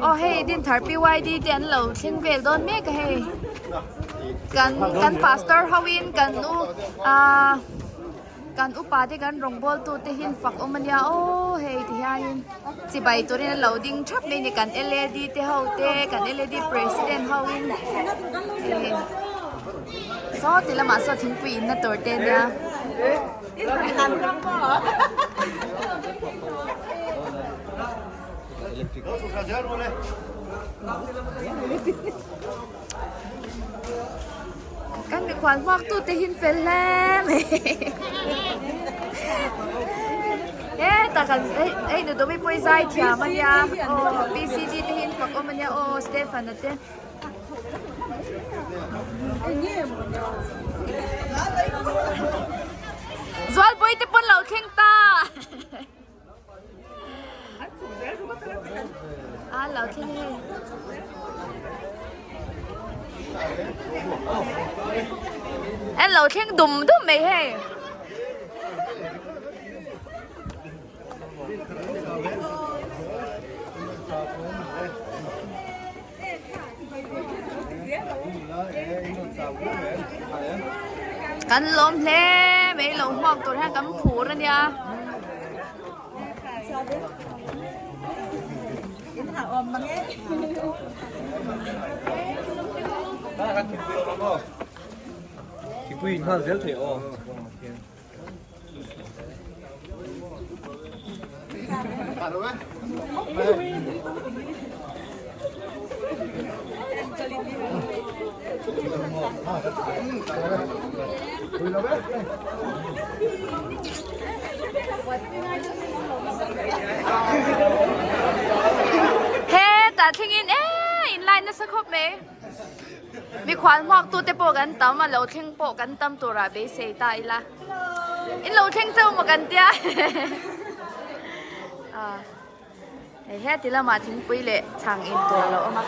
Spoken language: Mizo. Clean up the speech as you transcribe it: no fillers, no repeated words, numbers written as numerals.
Aw hei Dinthar PYD te an lo thleng vel dawn mek a hei. Kan kan pastor ho in kan u ah kan upa te kan rawngbawl tu te hi an fak awm ania aw hei ti hianin chibai turin an lo ding thap mai a ni kan LAD te ho te kan LAD president ho in hei saw ti lamah saw thingpui in na tur te ania. Kan mikhual hmuak tu te hin fel hle mai he tak kan hei hei nu dawmi pawh hi zai thiam ania aw PCG te hi an fak awm ania aw Stephen a te. Zualpui te pawn lo thleng ta. A lo thleng hei. An lo thleng dum dum mai hei. Kan lawm hle mai lo hmuak tur hian kan phur a nia. Hetah thlengin eee in line nasa khawp mai. Mikhual hmuak tute pawh kan tam a lo thleng pawh kan tam turah beisei ta ila. In lo thleng chauh maw kan tia. Hei heti lamah thingpui leh chhang in tur a lo awm a.